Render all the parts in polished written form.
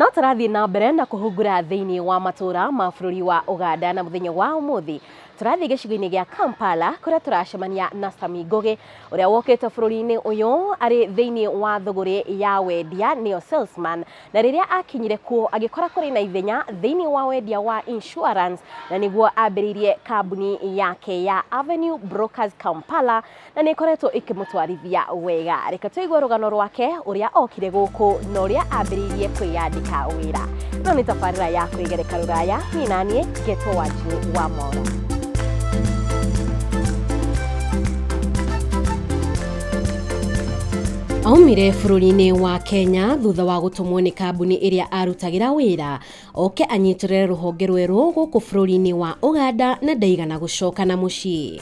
No tũrathiĩ na mbere na kũhungura thĩinĩ wa matũra ma bũrũri wa Ũganda, na mũthenya wa ũmũthĩ tũrathiĩ gĩcigo-inĩ gĩa Kampala kũrĩa tũracemania na Sami Ngũgĩ ũrĩa wokĩte bũrũri-inĩ ũyũ arĩ thĩinĩ wa thũgũrĩ ya wendia, nĩyo salesman, na rĩrĩa akinyire kuo agĩkora kũrĩ na ithenya thĩinĩ wa wendia wa insurance, na nĩguo ambĩrĩirie kambuni yake ya Avenue Brokers Kampala, na nĩ ĩkoretwo ĩkĩmũtwarithia wega. Reke tũigue rũgano rwake, ũrĩa okire gũkũ na ũrĩa ambĩrĩirie kwĩyandĩka wĩra. Ĩno nĩ tabarĩra ya Kwĩgereka Rũraya, niĩ naniĩ ngetwo Wanjirũ wa Mwaura. Aumire bũrũri-inĩ wa Kenya thutha wa gũtũmwo nĩ kambuni ĩrĩa arutagĩra wĩra oke anyitĩrĩre rũhonge rwerũ gũkũ bũrũri-inĩ wa Ũganda, na ndaigana gũcoka na mũciĩ.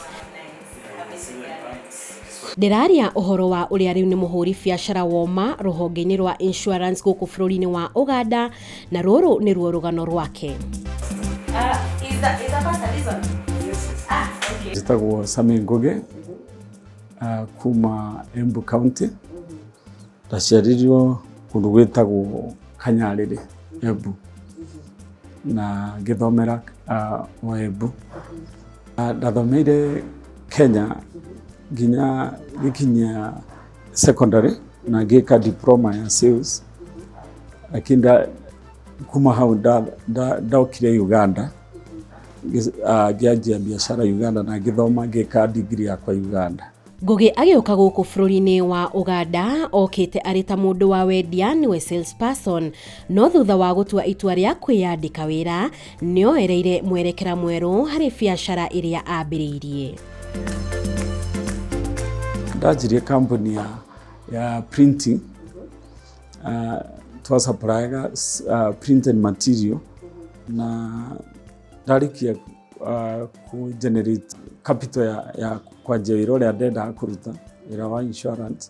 Ndĩraria ũhoro wa ũrĩa rĩu nĩ mũhũri biacara woma rũhonge-inĩ rwa insurance gũkũ bũrũri-inĩ wa Ũganda, na rũrũ nĩruo rũgano rwake. Njĩtagwo Sami Ngũgĩ, kuma Embu County. Ndaciarĩirwo kũndũ gwĩtagwo Kanyarĩrĩ, Embu, na ngĩthomera o Embu. Ndathomeire Kenya nginya gĩkinyia secondary na ngĩka diploma ya sales, lakini kuma hau ndokire Uganda, ngĩanjia biacara Uganda na ngĩthoma, ngĩka degree yakwa Uganda. Ngũgĩ agĩũka gũkũ bũrũri-inĩ wa Ũganda okĩte arĩ ta mũndũ wa wendia, nĩwe salesperson, no thutha wa gũtua itua rĩa kwĩyandĩka wĩra nĩoereire mwerekera mwerũ harĩ biacara ĩrĩa ambĩrĩirie. Ndanjirie kambuni ya printing, twasupplyaga printed material, na ndarĩkia ku generate capital ya kwanjia wĩra ũrĩa ndendaga kũruta, wĩra wa insurance,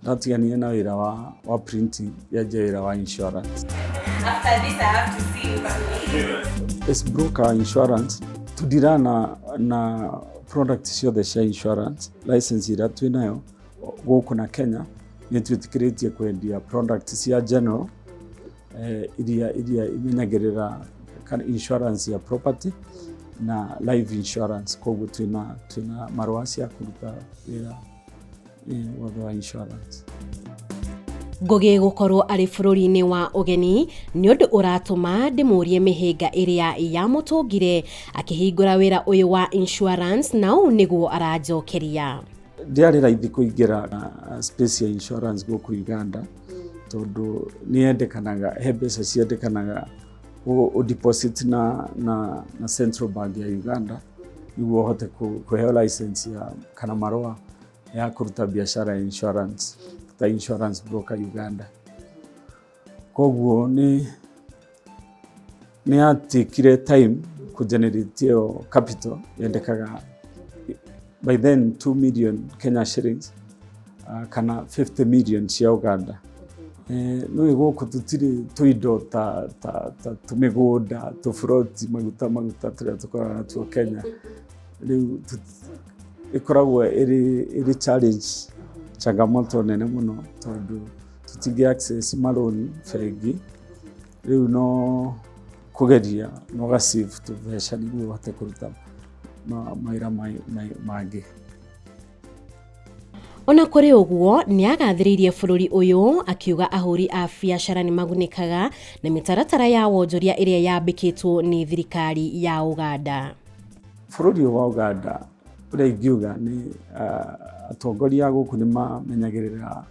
ndatiganire na wĩra wa printing, ngĩanjia wĩra wa insurance. After this, I have to see you. As broker insurance, tudira na product ciothe cia insurance. License ĩrĩa twĩ nayo gũkũ na Kenya nĩ twĩtĩkĩrĩtie kwendia product cia general, iria imenyagĩrĩra kana insurance ya property na life insurance. Koguo twĩna marũa cia kũruta wĩra wothe wa insurance. Ngũgĩ gũkorwo arĩ bũrũri-inĩ wa ũgeni nĩ ũndũ ũratũma ndĩmũrie mĩhĩnga ĩrĩa yamũtũngire akĩhingũra wĩra ũyũ wa insurance, na ũũ nĩguo aranjokeria. Ndiarĩ raithi kũingĩra space ya insurance gũkũ Uganda, tondũ nĩ yendekanaga, he mbeca ciendekanaga ũ deposit na Central Bank ya Uganda nĩguo ũhote kũheo license ya kana marũa ya kũruta biacara ya insurance ta insurance broker Uganda. Koguo nĩ yatikire time kũ generate ĩyo capital yendekaga, by then 2 million Kenya shillings, kana 50 million cia Uganda. Nĩ gũkũ tũtirĩ tũindo ta tũmĩgũnda, tũburoti, maguta tũrĩa tũkoragwo natuo Kenya. Rĩu ĩkoragwo ĩrĩ challenge, changamoto nene mũno, tondũ tũtingĩ access marũni bengi. Rĩu no kũgeria no ga save tũbeca nĩguo ũhote kũruta mawĩra mangĩ. Ona kũrĩ ũguo, nĩ agathĩrĩirie bũrũri ũyũ akiuga ahũri a biacara nĩ magunĩkaga na mĩtaratara ya wonjoria ĩrĩa yambĩkĩtwo nĩ thirikari ya Ũganda. Bũrũri ũyũ wa Uganda, ũrĩa ingiuga nĩ atongoria a gũkũ nĩ mamenyagĩrĩra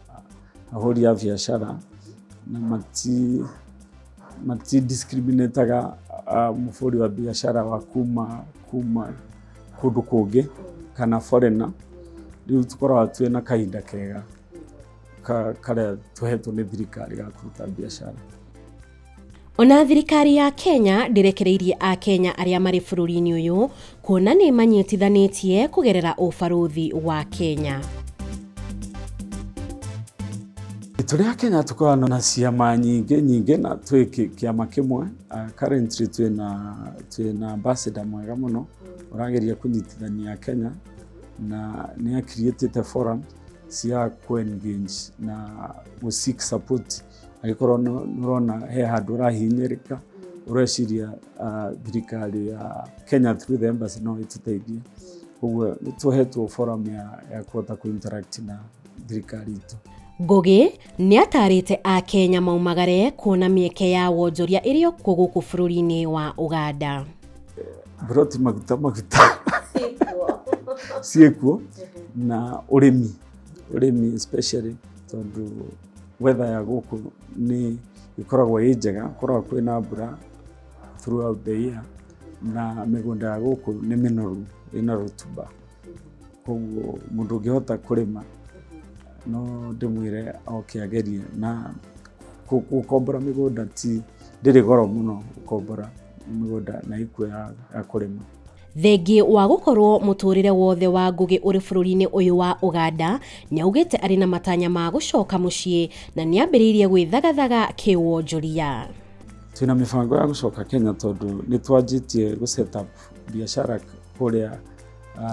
ahũri a biacara na mati discriminataga mũbũri wa biacara wa kuma kũndũ kũngĩ kana foreigner. Rĩu tũkoragwo twĩna kahinda kega karĩa tũhetwo nĩ thirikari ga kũruta biacara. Ona thirikari ya Kenya ndĩrekereirie Akenya arĩa marĩ bũrũri-inĩ ũyũ, kuona nĩ manyitithanĩtie kũgerera ũbarũthi wa Kenya. Tũrĩ a Kenya tũkoragwo na ciama nyingĩ nyingĩ na twĩ kĩama kĩmwe. Currently twĩna ambassador mwega mũno ũrageria kũnyitithania Kenya, na nĩ creatĩte forum cia ku engage na gũ seek support. Angĩkorwo nĩ ũrona he handũ ũrahinyĩrĩka, ũreciria thirikari ya Kenya through the embassy no ĩtũteithie. Koguo nĩ tũhetwo forum ya kũhota kũ interact na thirikari itũ. Ngũgĩ nĩ atarĩte Akenya maumagare kuona mĩeke ya wonjoria ĩrĩ okuo gũkũ bũrũri-inĩ wa Ũganda. Broti maguta maguta ciĩkuo na ũrĩmi, ũrĩmi especially tondũ weather ya gũkũ nĩ ĩkoragwo ĩ njega, gũkoragwo kwĩna mbura throughout the year na mĩgũnda ya gũkũ nĩ mĩnoru, ĩna rutuba. Koguo mũndũ ũngĩhota kũrĩma no ndĩmwĩre oke agerie na gũkombora mĩgũnda ti ndĩrĩ goro mũno gũkombora mĩgũnda na ĩkuo ya kũrĩma. Thengi wa gũkorwo mũtũrĩre wothe wa Ngũgĩ ũrĩ bũrũri-inĩ ũyũ wa Ũganda, nĩaugĩte arĩ na matanya ma gũcoka mũciĩ na nĩambĩrĩirie gwĩthagathaga kĩwonjoria. Twĩna mĩbango ya gũcoka Kenya tondũ nĩ twanjĩtie gũ set up biacara kũrĩa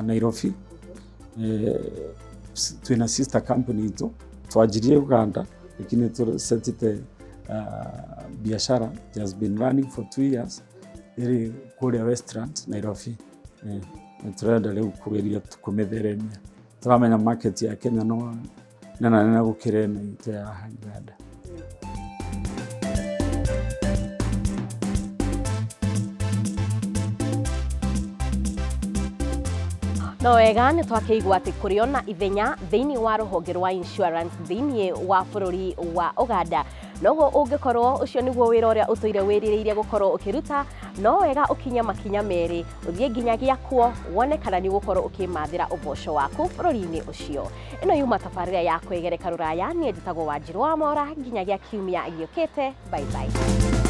Nairobi. Twĩna sister company itũ twanjirie Uganda, lakini tũsetite biacara. It has been running for 2 years, ĩrĩ kũrĩa Westlands, Nairobi. Nĩ tũrenda rĩu kũgeria kũmĩtheremia. Tũramenya market ya Kenya no nene nene gũkĩra ĩno itũ ya Uganda. No wega nĩ twakĩigua atĩ kũrĩ ona ithenya thĩinĩ wa rũhonge rwa insurance thĩinĩ wa bũrũri wa Ũganda. Noguo ũngĩkorwo ũcio nĩguo wĩra ũrĩa ũtũire wĩrirĩirie gũkorwo ũkĩruta, no wega ũkinye makinya merĩ, ũthiĩ nginyagia kuo wone kana nĩ ũgũkorwo ũkĩmathĩra ũboco waku bũrũri-inĩ ũcio. Ĩno yuma tabarĩra ya kwĩgereka rũraya. Niĩ njĩtagwo Wanjirũ wa Mora, nginyagia kiumia gĩũkĩte. Bye bye.